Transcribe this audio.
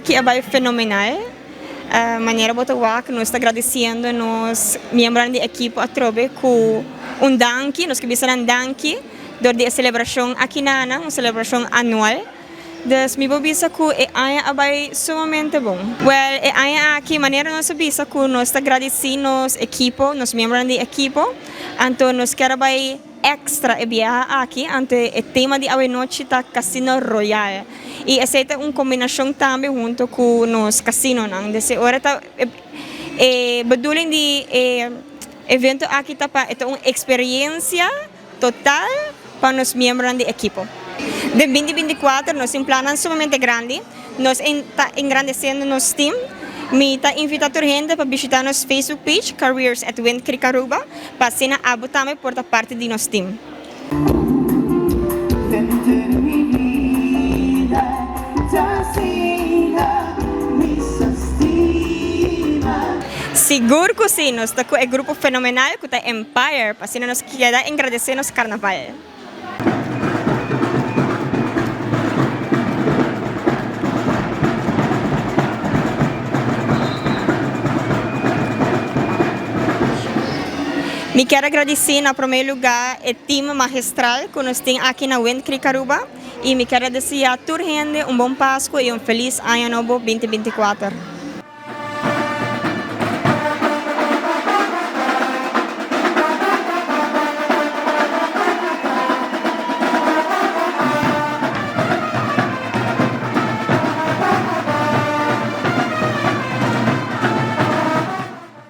aki a bai fenomenal. Manera bo ta wak nos ta gradisiendo nos miembronan di ekipo atrobe ku un danki, nos ke bisa nan danki dor di e selebrashon aki na nan, un selebrashon anual. Dus mi por bisa ku e aña a bai sumamente bon. Wèl, e aña aki manera nos a bisa ku nos ta gradisí nos ekipo, nos miembronan di ekipo, anto nos kier a bai extra e biaha aki, anto e tema di awenochi ta Casino Royal. I esei ta un kombinashon tambe hunto ku nos kasinonan. Des e ora ta e bedoeling di e evento aki ta pa e ta un eksperiensia total pa nos miembronan di ekipo. Den 2024 nos tin plannan sumamente grandi. Nos ta engrandesiendo nos team. Mi ta invita tur hende pa bishita nos Facebook page Careers at Wind Creek Aruba pa asina abo tambe por ta parti di nos team. Sigur cu si, nos ta cu e grupo fenomenal cu ta Empire pa asina nos keda engradece nos carnaval. Mi kier a gradici na prome lugar e team magistral cu nos tin aki na Wind Creek Aruba y mi kier a desea tur hende un bon Pascu y un feliz aña nobo 2024.